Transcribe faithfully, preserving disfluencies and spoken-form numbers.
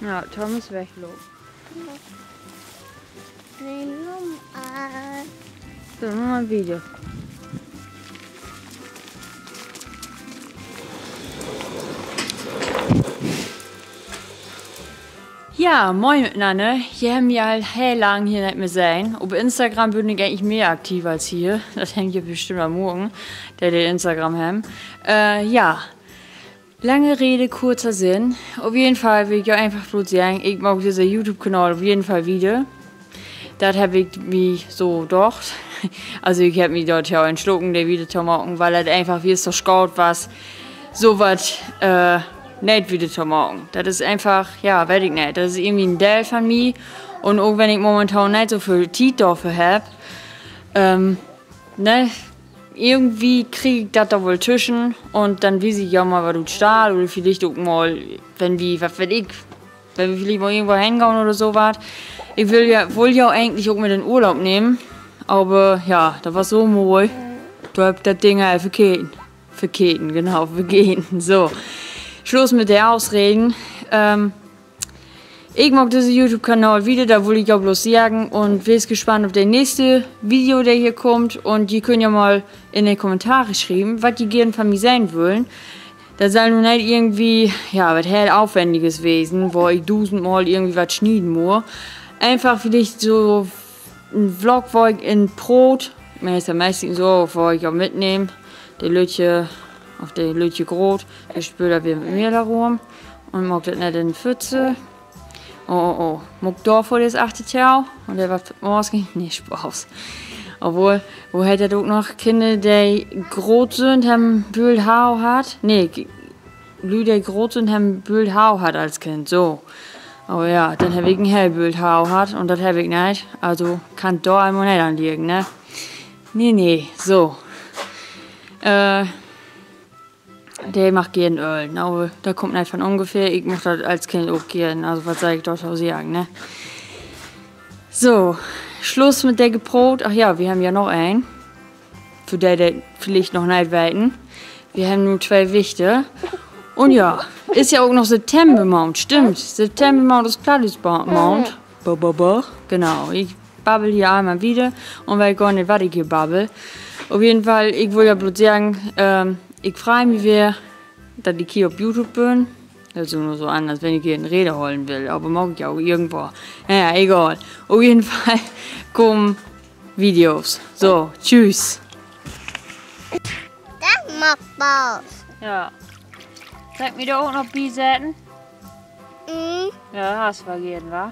Ja, Tom is weglopen. So, nu mal wieder. Ja, moin mitnanner. Ji hebbt mi al heel lang hier neet mehr sehn. Op Instagram bün ik egentlich mehr aktiv as hier. Dat hebbt ji bestimmt al markt, de, de Instagram hebbt. Äh, ja. Lange Rede, kurzer Sinn. Op jeden Fall will ik jo eenfach bloot seggen, ik maak disse YouTube-Kanal op jeden Fall wieder. Dat heff ik mi so docht. Also, ik heff mi dor ja entsloten, de wieder to maken, wiel dat eenfach weer to schaad was, so wat, äh, neet wieder to maken. Dat is eenfach, ja, weet ik neet. Dat is irgendwie en Deel van mi. Un ok wenn ik momentan neet so veel Tiet dorför heff, ähm, ne, irgendwie krieg ik dat dor woll twüschen un denn wies ik jo mal wat ut Stall oder villicht ok mal, wenn wi, wat weet ik, wenn wi villicht mal irgendwo hengahn oder so wat. Ik will ja, wull ja egentlich ok mit in Urlaub nehmen, aver ja, dat was so moi. Dor heff ik dat Ding al vergeten. Vergeten, genau, vergeten. So, Sluss mit de Ausreden. Ähm, ik maak disse YouTube-Kanal wieder, dat wull ik jo blots seggen. Un weest gespannt op de nächste Video, de hier kummt. Un ji köönt ja mal in de Kommentare schrieven, wat ji geern van mi sehn wüllen. Dat sall nu neet irgendwie, ja, wat heel Aufwendiges wesen, wo ik dusendmal irgendwie wat snieden mutt. Eenfach villicht so en Vlog, wo ik in Broot, meist, meistens so, wo ik jo mitnehm, de lüttje, of de lüttje groot, de spöölt weer mit Mehl dorüm un maakt dat nett in de Pfütze. Oh, oh, oh. Mutt ik dorvör de achter to? Un de wat Maske? Nee, Spaaß. Obwohl, wo heet dat ok noch? Kinner, de groot sünd, hebben bült Haar hatt. Nee, Lüüd, de groot sünd, hebben bült Haar hatt as Kind. So. Aver ja, denn heff ik en heel bült Haar hatt un dat heff ik neet. Also kann dor eenmal neet an liggen, ne? Nee, nee, so. Äh, de mag geern ölen, aver dat kummt neet van ungefähr. Ik much dat as Kind ok geern. Also wat sall ik dorto seggen, ne? So, Sluss mit de Geproot. Ach ja, wi hebben ja noch een. För de, de villicht noch neet weten. Wi hebben nu twee Wichter. Un ja, is ja ok noch Septembermaand, stimmt. Septembermaand is Plattdüütskmaand. Ba, ba, ba. Genau, ik babbel hier eenmal wieder un weet gor neet, wat ik hier babbel. Op jeden Fall, ik wull ja bloot seggen, ähm, ik frei mi weer, dat ik hier op YouTube bün. Dat is nu so an, as wenn ik hier en Rede hollen will, aver maak ik ja ok irgendwo. Na ja, egal. Op jeden Fall kamen Videos. So, tschüss. Dat maakt Spaß. Ja. Sall ik mi dor ok noch bisetten? Ja, hest vergeten, wa?